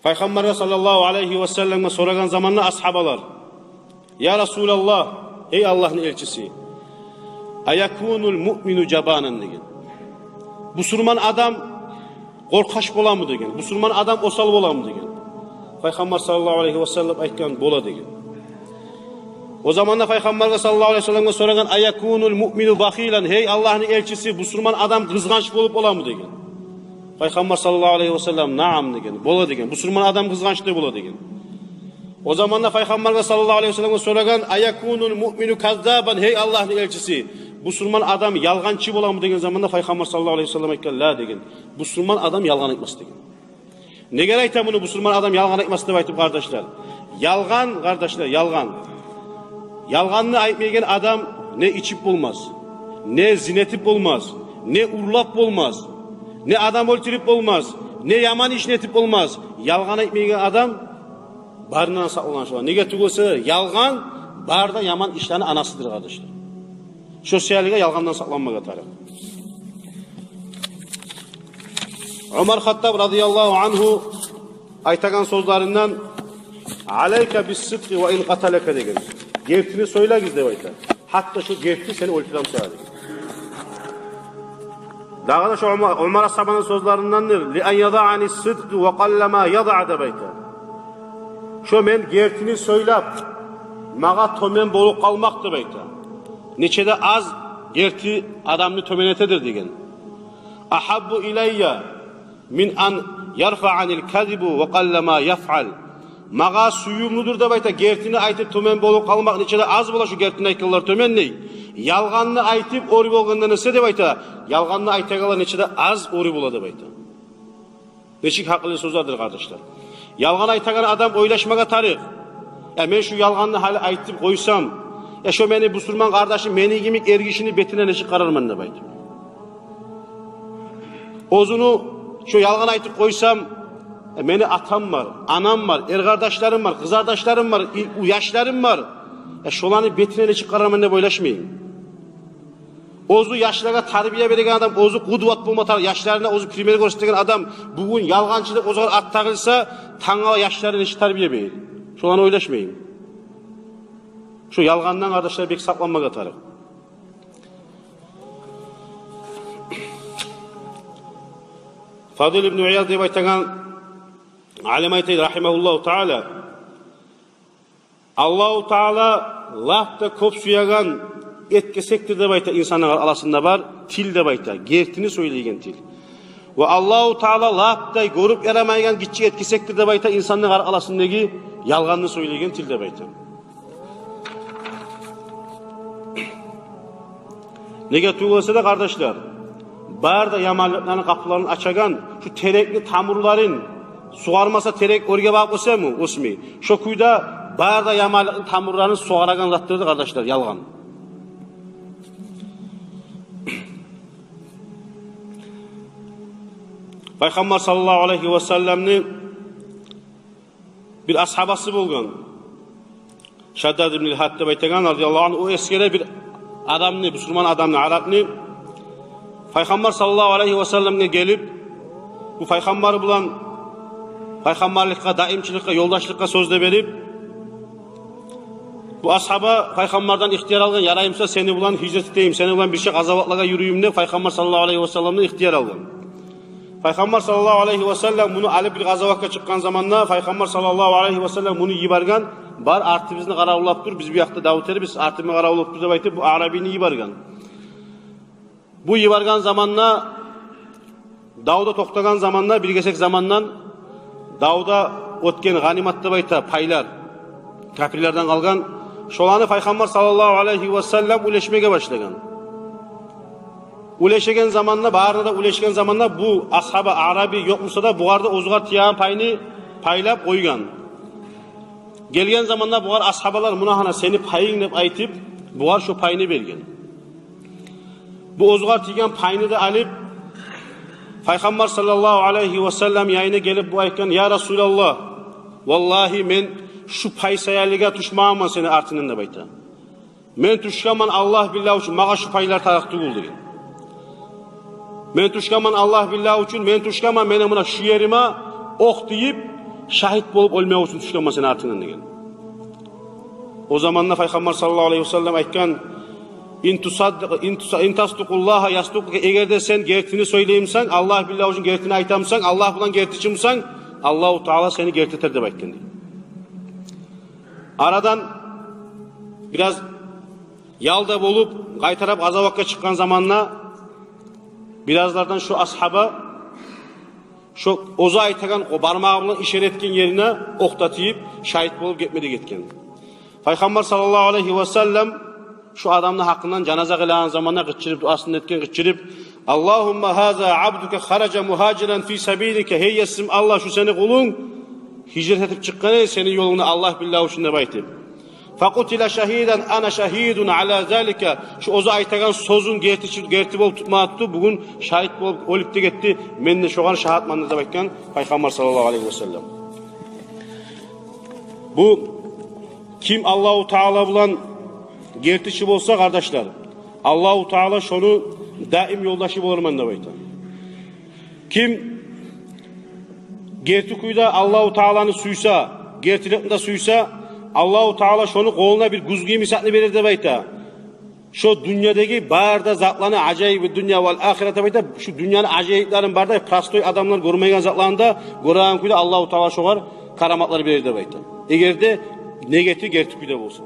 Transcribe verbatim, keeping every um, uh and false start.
Пайхаммаргъа саллаллагьу алайгьи ва салламгъа сорагъан заманда асгьабалар: «Я Расулаллагь, гьей Аллагьны элчиси, аякунул муъмину жабанан?» — деген. «Бусурман адам къоркъаш боламы?» — деген. «Бусурман адам осал боламы?» — деген. Пайхаммар саллаллагьу алайгьи ва саллам айтгъан: «Бола», — деген. О заманда Пайхаммаргъа саллаллагьу алайгьи ва салламгъа сорагъан: «Аякунул муъмину бахилан?» «Гьей Аллагьны элчиси, бусурман адам къызгъанч болуп боламы?» — деген. Пайхаммар саллаллагьу алайгьи ва саллам: «Наам», — деген. «Бола», — деген. «Бусурман адам къызгъанч да бола», — деген. О заманда Пайхаммаргъа саллаллагьу алайгьи ва салламгъа сорагъан: «Аякунул муъмину каззабан?» «Гьей Аллагьны элчиси, бусурман адам ялгъанчы боламы?» — деген заманда Пайхаммар саллаллагьу алайгьи ва саллам айтгъан: «Ла», — деген. «Бусурман адам ялгъан айтмас», — деген. Неге айта муну, бусурман адам ялгъан айтмас деп айтып, къардашлар? Ялгъан, къардашлар, ялгъан. Ялгъанны айтмайгъан адам не ичип болмас, не зина этип болмас, не урлап болмас, не адам оьлтюрюп болмас, не яман ишни этип болмас. Ялгъан айтмайгъан адам барындан сакъланышгъа. Неге тюгюл эсе, ялгъан бары да яман ишлени анасыдыр, къардашлар. Шо саялыгъа ялгъандан сакъланмагъа тарыкъ. Умар Хаттаб радияллагьу ангьу айтагъан сёзлеринден: «Алайка бис-сидкъи ва ин къаталака», — деген. «Гертини сёйлегиз», — деп айта. «Гьатта шо герти сени оьлтюре буса», — деген. Дагъы да шо Умар, Умар асгьабаны сёзлериндендир: «Ли ан ядаъани сидкъу ва къаллама ядаъ», — деп айта. «Шо мен гертини сёйлеп, магъа тёбен болуп къалмакъ», — деп айта. «Нече де аз герти адамны тёбен этедир», — деген. «Агьаббу илаййа мин ан ярфаъанил казибу ва къаллама яфъал». «Магъа сююмлюдюр, — деп айта, — гертини айтып, тёбен болуп къалмакъ, нече де аз бола шо гертини айтгъанлар тёбен, — дей. — Ялгъанны айтып оьр болгъандан эсе, — деп айта, — ялгъанны айтагъанлар нече де аз оьр бола», — деп айта. Нечик гьакъыллы сёзлердир, къардашлар. Ялгъан айтагъан адам ойлашмагъа тарыкъ: «Я, мен шу ялгъанны гьали айтып къойсам, я, шо мени бусурман къардашым мени йимик эргишини бетине нечик къарарман?» — деп айтып. Оьзюню шо ялгъан айтып къойсам, э, мени атам бар, анам бар, эркъардашларым бар, къызардашларым бар, и-, у-, яшларым бар. Э, шоланы бетине нечик къарарман деп ойлашмаймы? Оьзю яшлагъа тарбия береген адам, оьзю къудват болма тар-, яшларына оьзю пример гёрсетеген адам бугюн ялгъанчы деп оьзюне ат тагъылса, тангала яшлары нечик тарбия берер? Шоланы ойлашмаймы? Шо ялгъандан, къардашлар, бек сакъланмагъа тарыкъ. Фадил ибн Ияз деп айтагъан алим айта, рагьимагьуллагьу таала: «Аллагьу Таала лап да кёп сюеген эт гесекдир, — деп айта, — инсанлар арасында бар тил, — деп айта, — гертини сёйлейген тил. Ва Аллагьу Таала лап да гёрюп ярамайгъан гиччи эт гесекдир, — деп айта, — инсанлар арасындагъы ялгъанны сёйлейген тил», — деп айта. Неге тюгюл эсе де, къардашлар, бары да яманлыкъланы къапуларын ачагъан, шу терекни тамурларын сугъармаса, терек оьрге багъып оьсеми? Оьсмей. Шо кюйде бары да яманлыкъны тамурларын сугъарагъан затдыр, къардашлар, ялгъан. Пайхаммар саллаллагьу алайгьи ва салламны бир асгьабасы болгъан, Шаддад ибн Хад деп айтагъан, радияллагьу ангьу. О эсгере бир адамны, бусурман адамны, арабны. Пайхаммар саллаллагьу алайгьи ва салламгъа гелип, бу пайхаммар булан, пайхаммарлыкъгъа, даимчиликге, ёлдашлыкъгъа сёз де берип, бу асгьаба пайхаммардан ихтияр алгъан: «Ярай буса, сени булан гьижрат этейим, сени булан бирче къазаватлагъа юрюйюм», — деп, пайхаммар саллаллагьу алайгьи ва салламны ихтияр алгъан. Пайхаммар саллаллагьу алайгьи ва саллам муну алып бир къазаватгъа чыкъгъан заманда, пайхаммар саллаллагьу алайгьи ва саллам муну йиберген: «Бар, артыбызны къаравуллап тур, биз бу якъда дав этербиз, артыбызны къаравуллап тур», — деп айтып, бу арабини йиберген. Бу йиберген заманда, давда токътагъан заманда, бир гесек замандан давда оьтген гъанимат деп айта, пайлар, капирлерден къалгъан, шоланы пайхаммар саллаллагьу алайгьи ва саллам уьлешмеге башлагъан. Уьлешеген заманда, барына да уьлешген заманда, бу асгьаба, араби ёкъ буса да, бугъар да оьзюгъар тиеген пайны пайлап къойгъан. Гелген заманда бугъар асгьабалар: «Муна гьана сени пайынг», — деп айтып, бугъар шо пайны берген. Бу оьзюгъар тийген пайны да алып, пайхаммар саллаллагьу алайгьи ва саллам янына гелип, бу айтгъан: «Я Расулаллагь, валлагьи, мен шу пай саялыгъа тюшмагъанман сени артынгдан», — деп айта. «Мен тюшгенмен Аллагь биллагь учун, магъа шу пайлар тарыкъ тюгюл», — деген. «Мен тюшгенмен Аллагь биллагь учун, мен тюшгенмен, мени муна шу ериме окъ тийип, шагьит болуп оьлмек учун тюшгенмен сени артынгдан», — деген. О заманда Пайхаммар саллаллагьу алайгьи васаллам айтгъан: «Ин тусаддикъ, ин туса-, ин тасдукъуллагьа ясдукъка», эгер де сен гертини сёйлеймисен, Аллагь билла учун гертини айтамысан, Аллагь булан гертичимисен, Аллагьу Таала сени герти этер деп айтгъан дей. Арадан бираз ял да болуп, къайтарып къазаватгъа чыкъгъан заманда биразлардан шо асгьаба шо оьзю айтагъан, о бармагъы булан ишара этген ерине окъ да тийип, шагьит болуп гетмеди гетген. Пайхаммар саллаллагьу алайгьи васаллам шо адамны гьакъындан жаназа къылагъан заманда къычырып, дуасын этген, къычырып: «Аллагьумма гьаза абдука хаража мугьажиран фи сабилика», гьей Есим Аллагь, шу сени къулунг гьижрат этип чыкъгъан эди сени ёлунгда Аллагь билла учун деп айтып. «Факъутила шагьидан, ана шагьидун ала залика». Шу оьзю айтагъан сёзюн герти, герти болуп тутма тутуп, бугюн шагьит болуп оьлюп де гетди. Мен де шогъар шагьатман деп айтгъан Пайхаммар саллаллагьу алайгьи васаллам. Бу ким Аллагьу Таала булан гертичи болса, къардашлар, Аллагьу Таала шону даим ёлдашы боларман деп айта. Ким герти кюйде Аллагьу Тааланы сюйсе, гертиликни де сюйсе, Аллагьу Таала шону къолуна бир гюзгю мисалны берер деп айта. Шо дюньядагъы бары да затланы, ажайиби дунья вал ахират деп айта, шу дюньяны ажайиплерин бары да простой адамлар гёрмейген затланы да гёреген кюйде Аллагьу Таала шогъар караматлар берер деп айта. Эгер де негети герти кюйде болса.